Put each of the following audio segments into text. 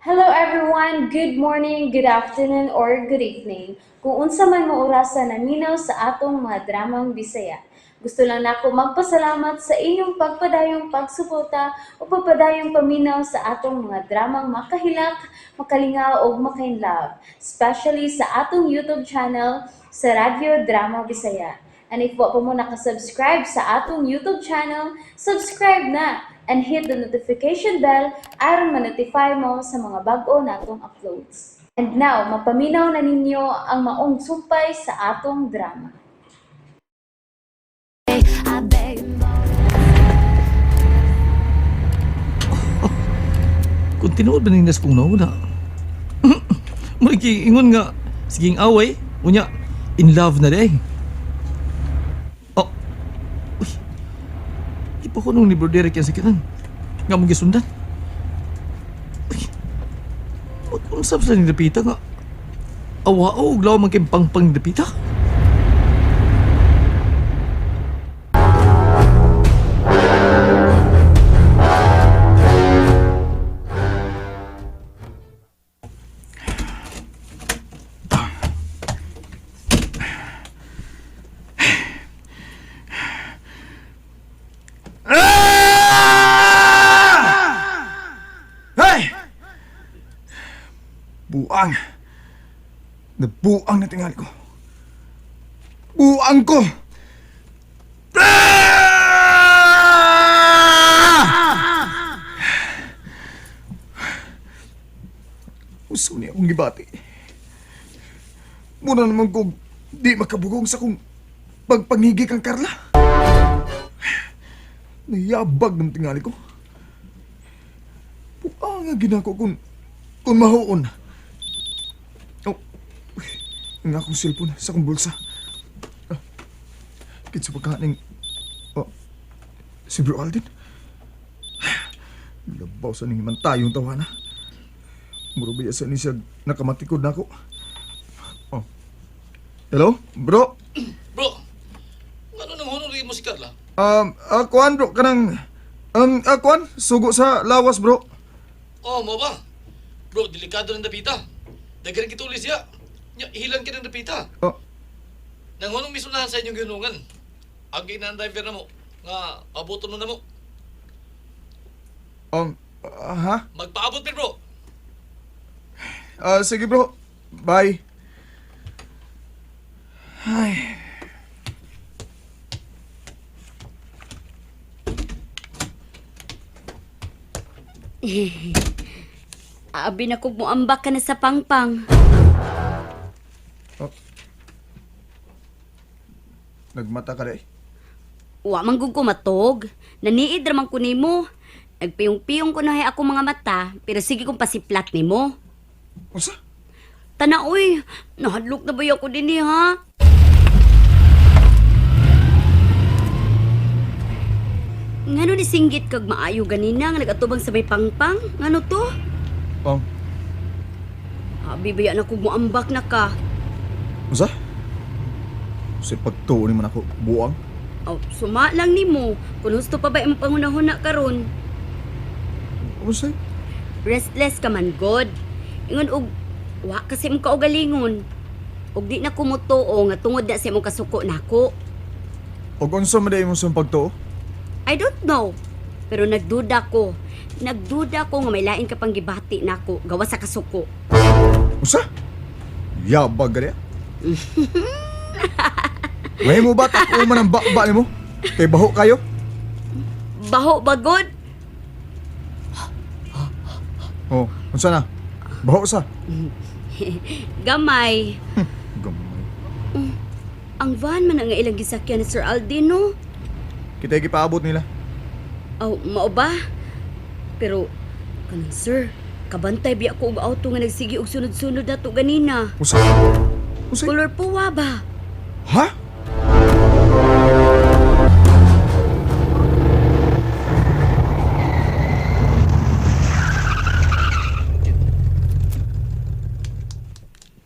Hello everyone! Good morning, good afternoon, or good evening. Kung unsa man mo orasa naminaw sa atong mga dramang Bisaya. Gusto lang nako magpasalamat sa inyong pagpadayong pagsuporta o pagpadayong paminaw sa atong mga dramang makahilak, makalingaw ug makainlove, especially sa atong YouTube channel sa Radyo Drama Bisaya. And if wa pa mo nakasubscribe sa atong YouTube channel, subscribe na and hit the notification bell aron ma-notify mo sa mga bag-o natong uploads. And now, mapaminaw na ninyo ang maong sumpay sa atong drama. I beg and borrow. Kung tinuod ba ning nas kong nauna? Mura ingon nga, siging away, unya, in love na day. Oh, uy, di pa ko nung ni Bro Derek yan sa kanan. Nga mong gisundan. Uy, mag-unsap sa ni Dapita nga. Awa o, uglaw man kay pangpang ni Dapita. Hey! Buang! Nabuang na tingali ko. Buang ko! Ah! Uso niya akong gibati. Muna naman kong di makabugong sa kong pagpangigi kang Carla. Nayabag ng tingali ko. Buang nga ginako kung mahuon. Oh, uy, ang akong cellphone sa akong bulsa. Ah, kinsa pa kaning, oh, si Bro Alden. Labaw sa ning man tayong tawana. Muro ba sa ni siya nakamatikod na ako. Oh. Hello, bro. Bro, ano nang honor mo si Carla? Kuan bro, kanang, kuan, sugo sa lawas, bro. Oh, mo ba? Bro, delikado ng Dapita. Daghan kitulis siya. Nya, hilang ka ng Dapita. Oh, Nangunong misunahan sa inyong ginungan. Ang ginaan driver na mo, nga abuton mo na mo. ha? Magpaabot mi bro. Ah, sige bro. Bye. Ay. Abi na kog muambak ka na sa pangpang. Oh. Nagmata ka dai. Wa man gud ko matog. Naniid ra man ko nimo. Nagpiyong-piyong ko na hay ako mga mata, pero sige kong pasiplat nimo. Unsa? Tana oy, nahadlok na ba ako dinhi ha? Ngano ni singgit kag maayo ganina nga nagatubang sa may pangpang? Ngano to? Um, Abi ba na kog muambak na ka? unsa? Sa pagtuo ni man ako buang. Aw, suma lang nimo. Kun husto pa ba imong panghunahuna karon? Unsa? Restless ka man god. Ingon og wa kasi imong kaugalingon. Ug di na kumutuo nga tungod na sa imong kasuko nako. Og unsa man dai mo sa pagtuo? I don't know. Pero nagduda ko. Nagduda ko nga may lain ka pang gibati nako gawa sa kasuko. Unsa? Yabag ka diya. Way mo ba tako man ang bakba nimo? Kay baho kayo? Baho ba god? Oh, unsa na? Baho sa. Gamay. Gamay. Ang van man ang ilang gisakyan ni Sir Aldino. Kita gipaabot nila. Aw, mao ba? Pero kanang sir, kabantay biya ko og auto nga nagsige og sunod-sunod na to ganina. Unsa? Unsa? Color puwa ba? Ha?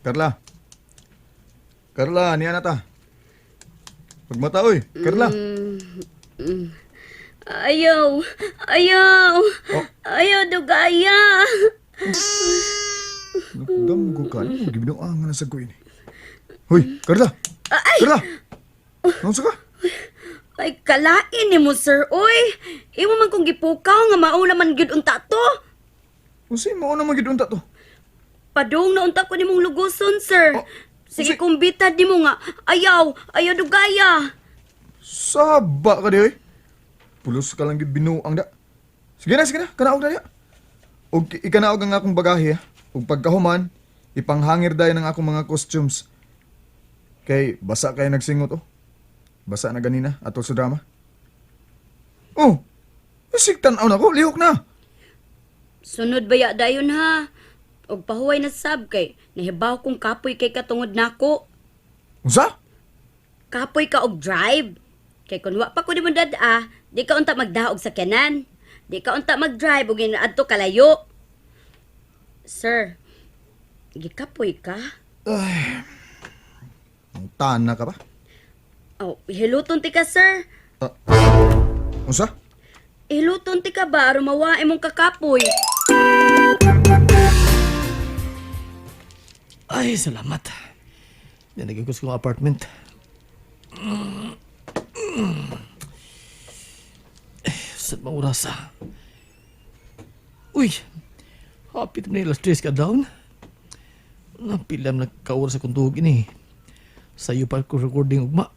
Carla. Carla, niya na ta. Pagmata oy, Carla. Ayaw! Ayaw! Oh. Ayaw, dugaya! Kani mo gibinuangan na sa ko ini. Hoy, Carla. Carla. Naunsa ka? Ay, kalain ni mo, sir. Uy, imo man kong gipukaw nga mauna man gyud unta to. Unsay mao na man gyud unta to? Padung na unta ko nimong luguson, sir. Oh, Sige unsay- kong bitad nimo nga. Ayaw, ayaw dugaya. Saba ka di oy. Pulos ka lang gyud binuang da. Sige na, sige na, kanaog na diha. Og ikanaog ang akong bagahe ha. Ug pagkahuman, ipanghangir dayon ang akong mga costumes. Kay basa kay nagsingot oh. Basa na ganina atol sa drama. Oh. Isig tan-aw na ko, lihok na. Sunod ba ya dayon ha? Og pahuway na sab kay nahibaw kong kapoy kay katungod nako. Unsa? Kapoy ka og drive. Kay kun wa pa ko nimo dad-a, di ka unta magdaog sa kanan. Di ka unta mag-drive ug adto kalayo. Sir, gikapoy ka? Ay. Ang tana ka ba? Oh, hiluton ti ka, sir. Ah. Unsa? Hiluton ti ka ba aron mawa imong kakapoy? Ay, salamat. Yan naging gusto kong apartment. Eh, saan mga oras ah? Uy! Hapit na alas 3 ka down. Napilam nagkaoras akong tuhog ini. Sayo pa ko recording ugma.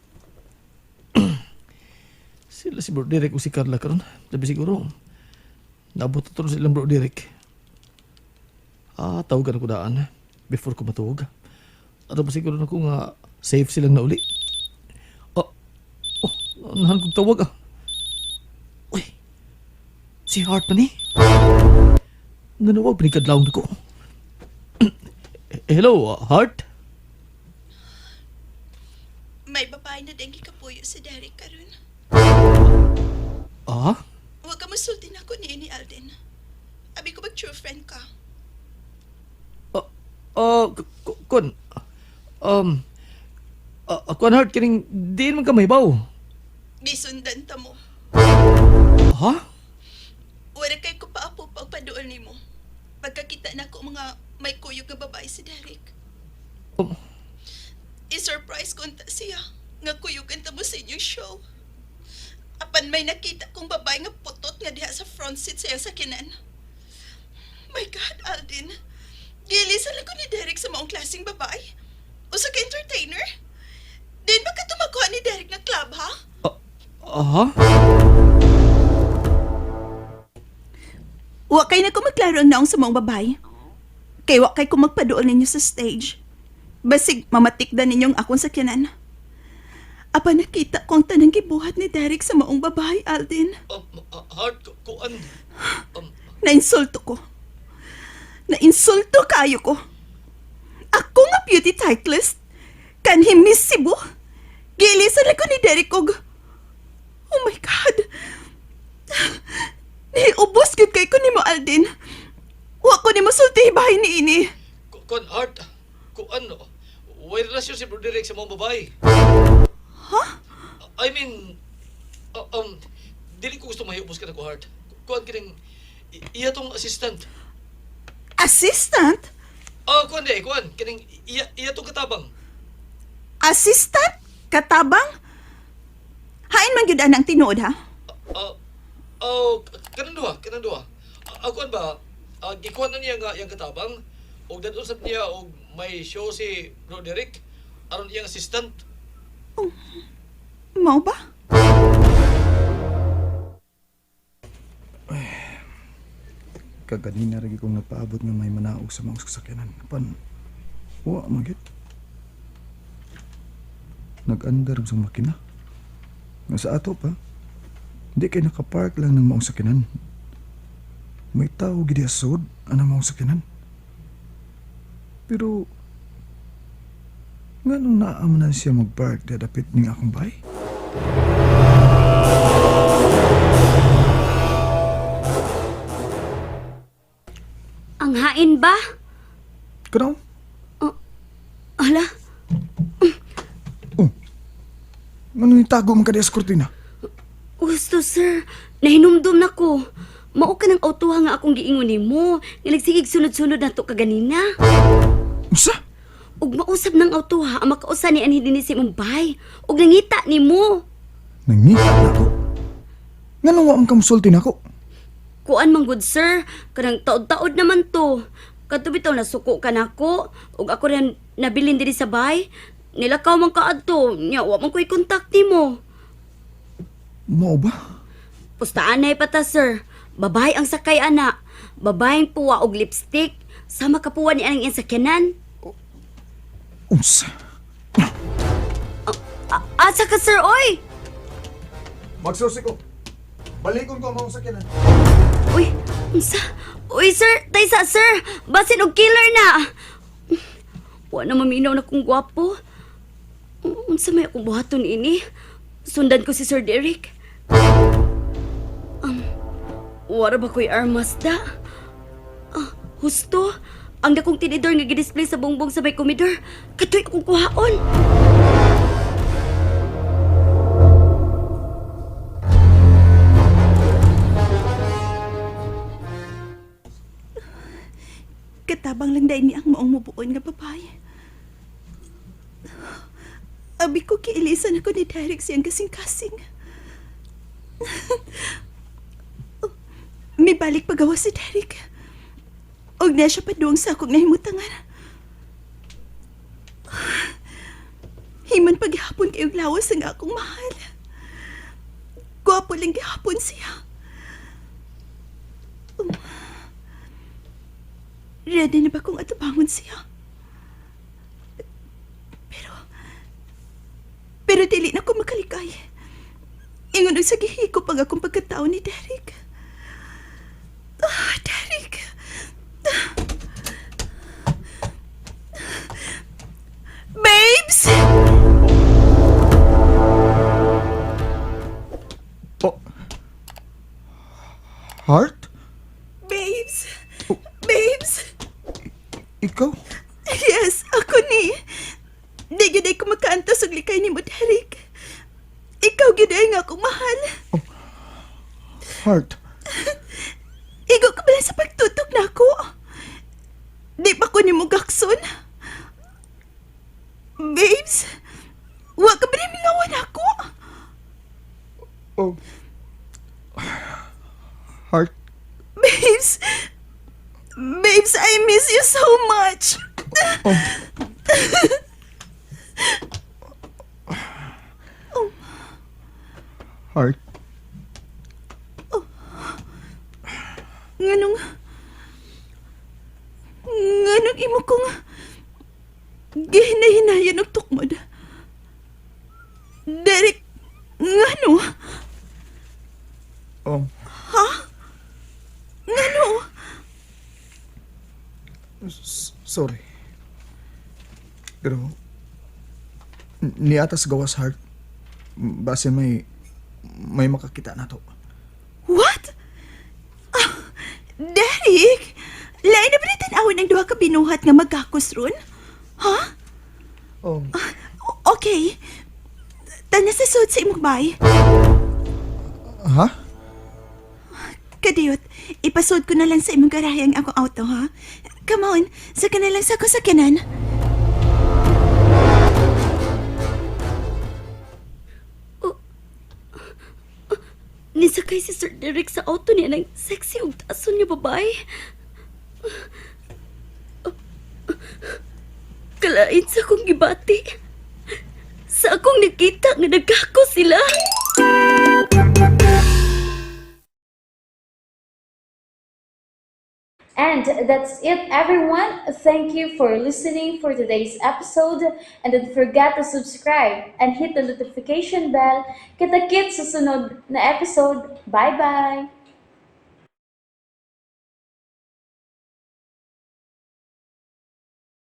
Sila si Bro Derek o si Carla karon. Sabi siguro, nabot na to silang Bro Derek. Ah, tawagan ko daan before ko matuog. Ato pa siguro na ko nga safe silang nauli. Oh, oh, nahan kong tawag ah. Uy, si Hart man eh. Nanawag pa ni kadlawng na ko. Hello, Hart? May babae na dengue kapuyo si Derek karon. Ah? Huwag ka musulti na ako ni ni Alden. Abi ko mag true friend ka. Ah, kun. Um, kun Hart, kining diin man ka mahibaw. Gisundan ta mo. Ha? Wala kay ko paapo pagpaduol nimo. Pagkakita na ko mga may kuyog nga babae si Derek. I-surprise ko unta siya nga kuyog ta mo sa inyong show. Apan may nakita kong babae nga putot nga diha sa front seat sa iyang sakinan. My God, Alden. Gilisan lang ko ni Derek sa maong klaseng babae. Usa ka entertainer? Din ba ka tumakuha ni Derek na club, ha? Ah, ha? Wa kay na ko maklaro ang naong sa maong babae. Kay wa kay ko magpaduol ninyo sa stage. Basig mamatikdan ninyong akong sakyanan. Apa nakita ko ang tanang gibuhat ni Derek sa maong babae, Alden. Hart, kuan. Nainsulto ko. Nainsulto kayo ko. Ako nga beauty titlist. Kanhi Miss Cebu. Gilisan lang ko ni Derek og... Oh my God! Niubos gyud kay ko nimo, Alden. Wa ko nimo sulti bahay ni ini. Kuan, Hart. Kuan, way relasyon si Bro Derek sa mga babae. Huh? I mean, dili ko gusto mahiubos ka na ko, Hart. Kuan kining, iya tong assistant. Assistant? Ah, kuan di, kuan. Kining, iya tong katabang. Assistant? Katabang? Hain man gyud anang tinuod ha? Ah, oh, kanang duha, kanang duha. Ah, kuan ba, gikuan na niya nga iyang katabang, og dadon sab niya og may show si Bro Derek, aron iyang assistant. Mao ba? Kaganina rin kong nagpaabot nga may manaog sa mga sasakyanan. Pan, wa man gyud. Nag-andar sa makina. Nga sa ato pa, di kay nakapark lang ng maong sakyanan. May tao gid diha sa sud anang maong sakyanan. Pero, nganong naamanan siya magpark diha dapit ning akong bahay? Ang hain ba? Kanaw? Ala, Oh. Nganong itago man ka diha sa kurtina? gusto sir, nahinumdum na ko. Mao ka ng autoha nga akong giingon nimo. Nga nagsigig sunod-sunod na to kaganina. Unsa? Ug mausab ng auto ha, ang makausa ni anhi dinhi sa imong bay. Ug nangita nimo. Nangita nako. Nganong wa man ka mosulti nako? Kuan man good sir, kanang taod-taod naman to. Kadto bitaw nasuko ka nako ug ako rin nabilin diri sa bay. Nilakaw man ka adto, nya wa man ko'y contact nimo. Mao ba? Pustaanay pa ta sir. Babae ang sakay ana. Babaeng puwa og lipstick. Sama ka puwa ni anang iyang sakyanan. Unsa? Asa ka sir oy? Magsusi ko. Balikon ko ang mga sakyanan. Uy, unsa? Uy sir, taysa sir. Basin og killer na. Wa na maminaw na kong gwapo. Unsa may akong buhaton ini? Sundan ko si Sir Derek. Wara ba ko'y armas da? Ah, husto. Ang dakong tinidor nga gidisplay sa bongbong sa may komedor. Katoy akong kuhaon. Katabang lang dahil ni ang maong mubuon nga babae. Abi ko kiilisan ako ni Derek siyang kasing-kasing. May balik pagawa si Derek. Og na siya padung sa akong nahimutangan. Himan paghapon kayong lawas ang akong mahal. Gwapo lang gihapon siya. Ready na ba kung atabangon siya? Pero... Pero dili na ko makalikay. Ingon og sa gihikop ang akong pagkatao ni Derek. Ah, Derek! Babes! Oh. Heart? Babes! Babes! Ikaw? Yes, ako ni. Di gyud ay ko makaantos og likay nimo, Derek. Ikaw gyud ay nga akong mahal. Heart. Igo ka bala sa pagtutok na ako. Di pa ko nimo gakson. Babes, wa ka ba mingawan ako? Oh. Heart. Babes, babes, I miss you so much. Oh. Heart. Nganong, nganong imo kong gihinay-hinayan og tukmod. Derek, ngano? Oh. Ngano? Sorry. Pero niatas gawas, Heart. Base may makakita na to. What? Ah, Derek! Lain na ba ni tan-awon ang duha ka binuhat nga magkakos ron? Ha? Oh. Okay. Tana sa suot sa imong bay. Ha? Kadiyot, ipasuod ko na lang sa imong garahe ang akong auto, ha? Come on, saka na lang sa ako sakyanan. Nisakay si Sir Derek sa auto niya ng sexy ug taason niya babae. Kalain sa akong gibati. Sa akong nakita nga nagkako sila. And that's it, everyone. Thank you for listening for today's episode. And don't forget to subscribe and hit the notification bell. Kita-kits sa sunod na episode. Bye-bye!